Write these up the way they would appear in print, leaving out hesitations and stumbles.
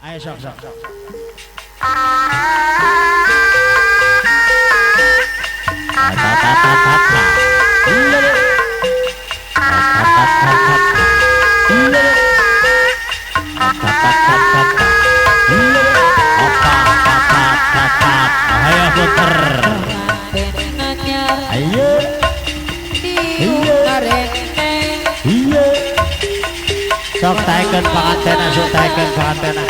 Ayo sok sok. Ayo puter. Ayo. Iya. Sok taekeun pangantena, sok taekeun pangantena.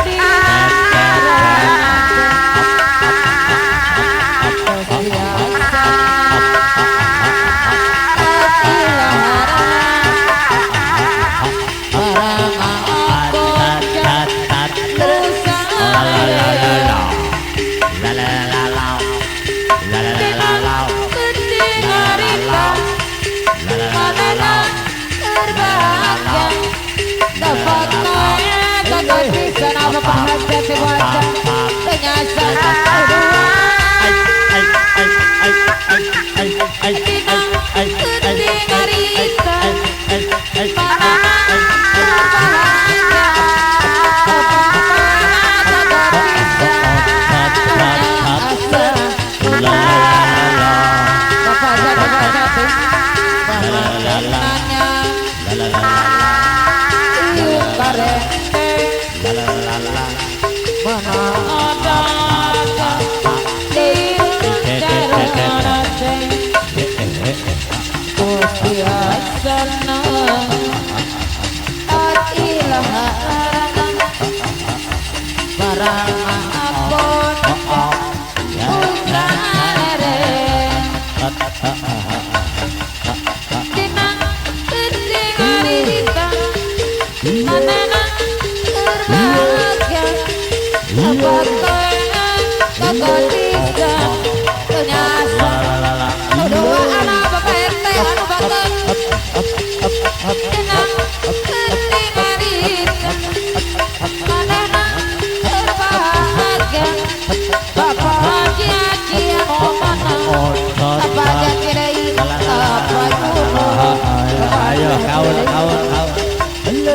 Ayo kaul kaul kaul.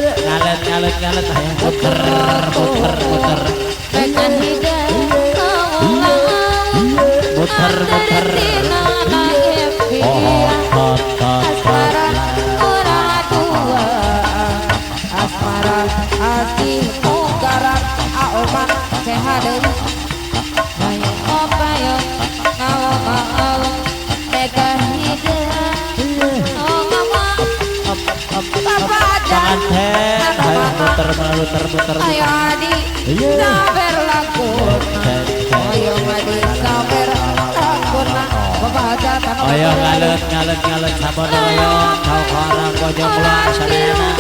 Ngalet ngalet ngalet ayo puter puter puter. Puter puter. Oh asmara orang tua asmara hati mukaran aoman sehadeun ayo opayo ngawo mega Panganten, ayo muter muter muter. Ayo adi, sabar lakona. Ayo adi, sabar lakona. Ayo ngalet ngalet ngalet sabono ayo kau bojong ulang sadayana.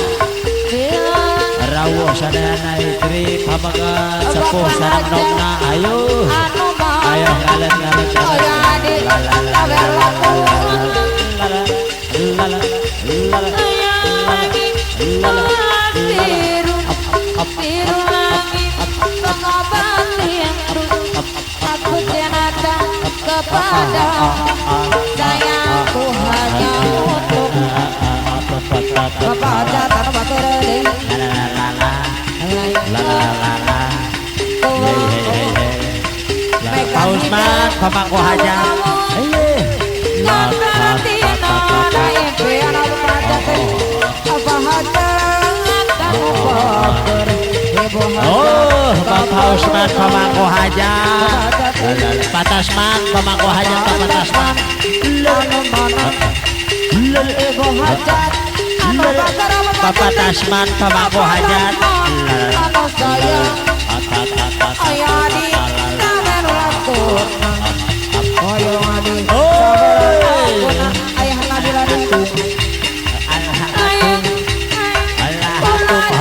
Rawuh sadayana istri pamegat sepuh sareng nomna ayo. Ayo ngalet ngalet ngalet. Ayo adi, sabar lakona. Biru, biru langit pengobati yang aku jenata kepada sayangku hanya untuk kepada tanpa kering. Pak Usman, pemangku hajat. Oh, Bapak Usman pemangku hajat. Pak Tasman pemangku hajat, Pak Tasman. Bapak Tasman pemangku hajat.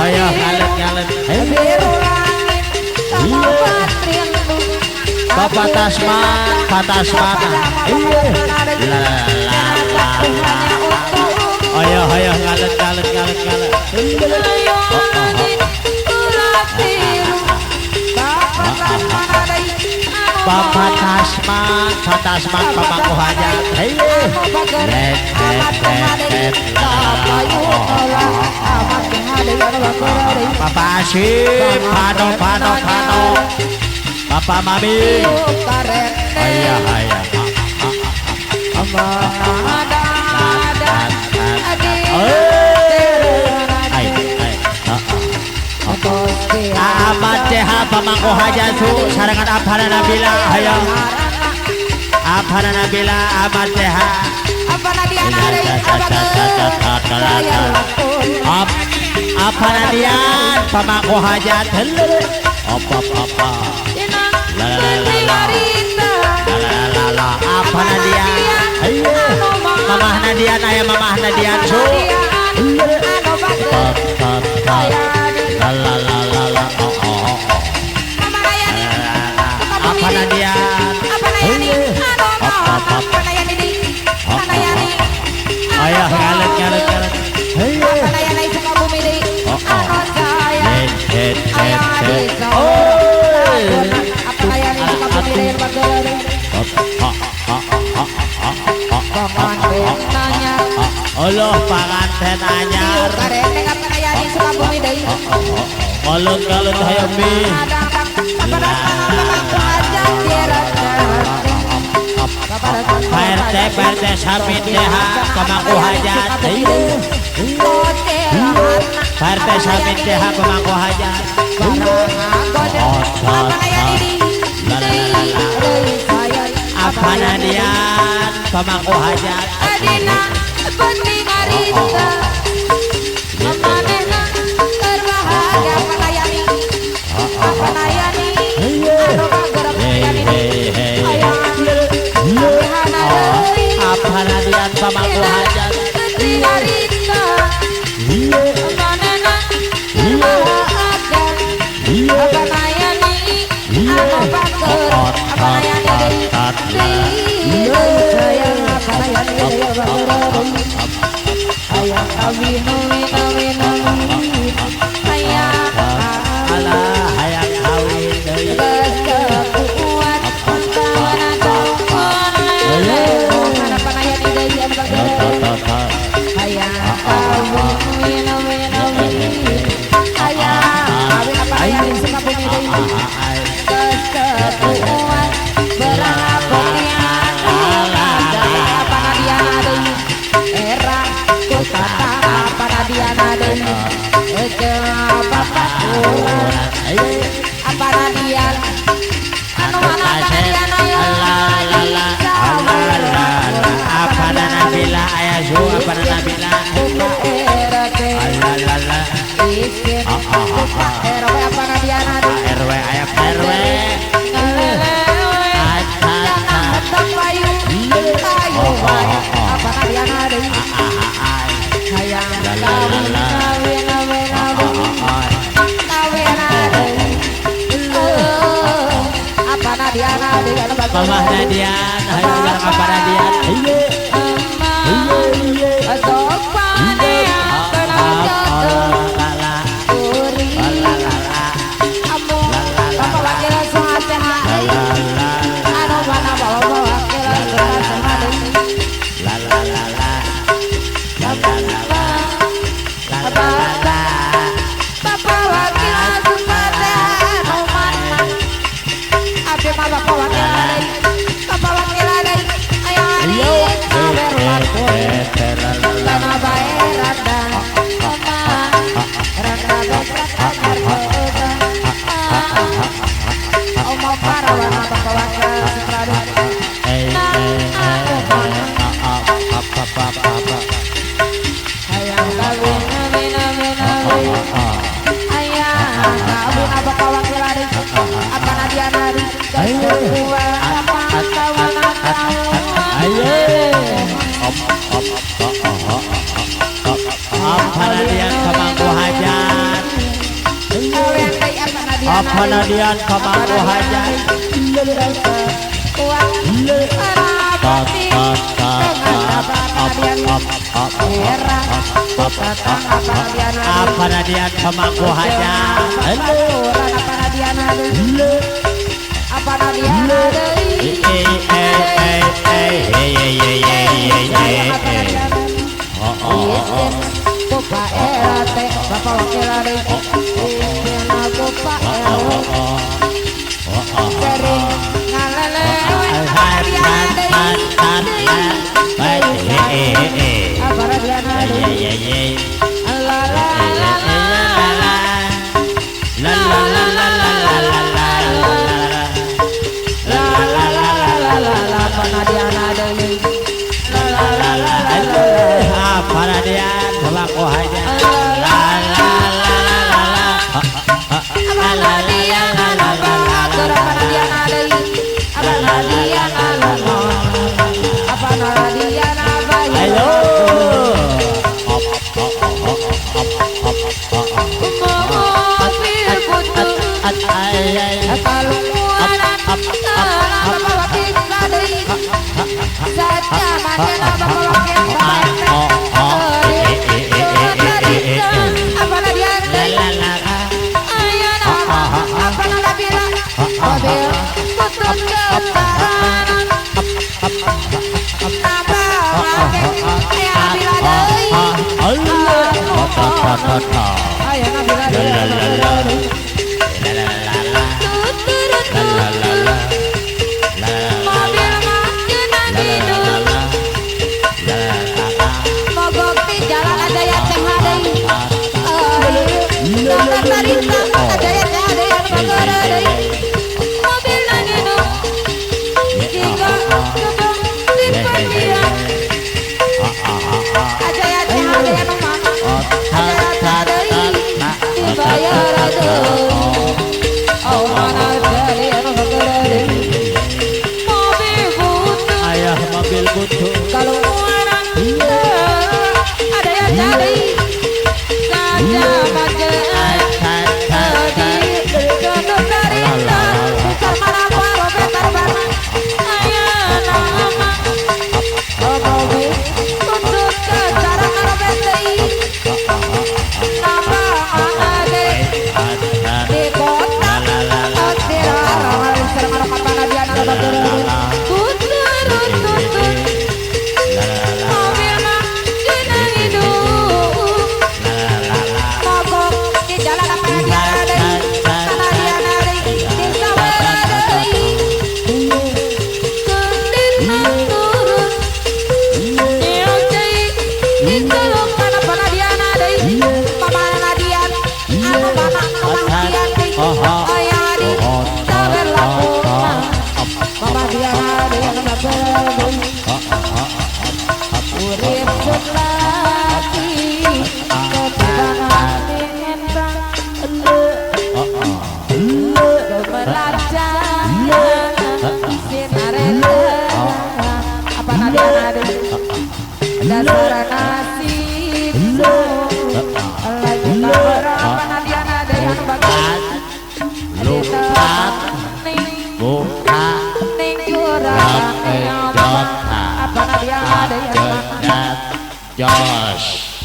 Ayo ngalet ngalet. Bapak Tasman, Pak Tasman. Ayo ayo ngalet ngalet ngalet ngalet. Bapak Tasman, Pak Tasman pemangku hajat. Bapak Asyik Pano Pano Pano Bapak Mami Ayah ayah Ahmad CH pamangku hajat su sarangan Abhana Nabila ayo Abhana Nabila Ahmad CH Abhana Dian pamangku hajat apa apa la la la la la la Abhana Dian ayo Mamah Nadian ayo Mamah Nadian su la la la la la oh oh apa Nadian apa Nayani apa Nayani apa Nayani ayo ngalet ngalet ngalet apa Nayani Sukabumi deui het het het oh apa Nayani Sukabumi deui Allah panganten anyar apa Nayani Sukabumi deui ngalun-ngalun hayo mi PRT PRT Samin DH pemangku hajat PRT Samin DH pemangku hajat apa Nadian pemangku hajat Adina penting arita manehna terbahagia apa Nayani apa Nayani apa Nadian pemangku hajat penting arita manehna terbahagia apa Nayani apa Nayani RW ayam RW Mamah Nadian ayo bareng apa Nadian Apa Nadian pemangku hajat Apa Nadian pemangku hajat Apa Nadian Pak RW sering ngalelewe apa Diana deui deui apa Diana deui la la la la la la la la la la la la la la la la apa Diana deui la la la la la apa Diana pemangku hajat la la la la la apa Diana apa Diana deui apa Diana apa Diana ayo mobil putus kalungguanan bapak wakil deui saja manena bapak wakil apa Diana deui ayo nama apa Nabila mobil putus ketahanan apa ayo Nabila deui ayo Nabila deui mobil makin hidup mogok di jalan ada yang teh deui ada yang teh deui mobil nanginu jika kebong di parkiran ada yang teh deui ada yang teh deui dibayar deui oh mana deui mobil butuh ayah mobil butuh kalau orang ada yang cari saja macet Josh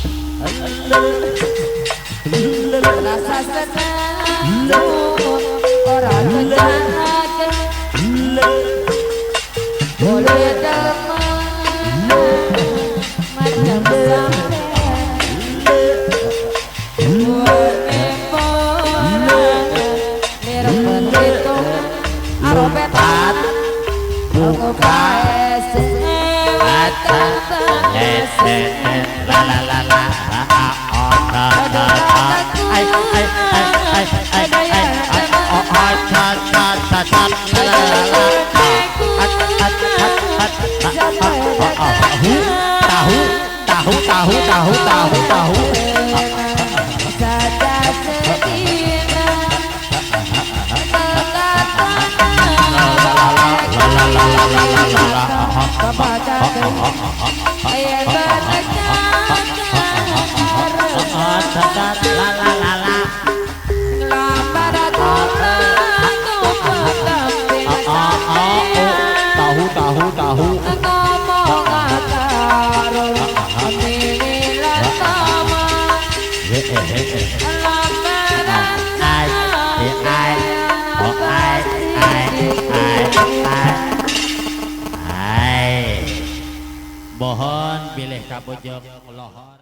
rasa senang orang kejahakan boleh teman macam sampai lupat buka la la la la ai ai ai ai ai ai o a cha cha cha cha la la la tahu tahu tahu tahu tahu tahu la la la la tahu tahu tahu mohon pilih kabujeng lohor.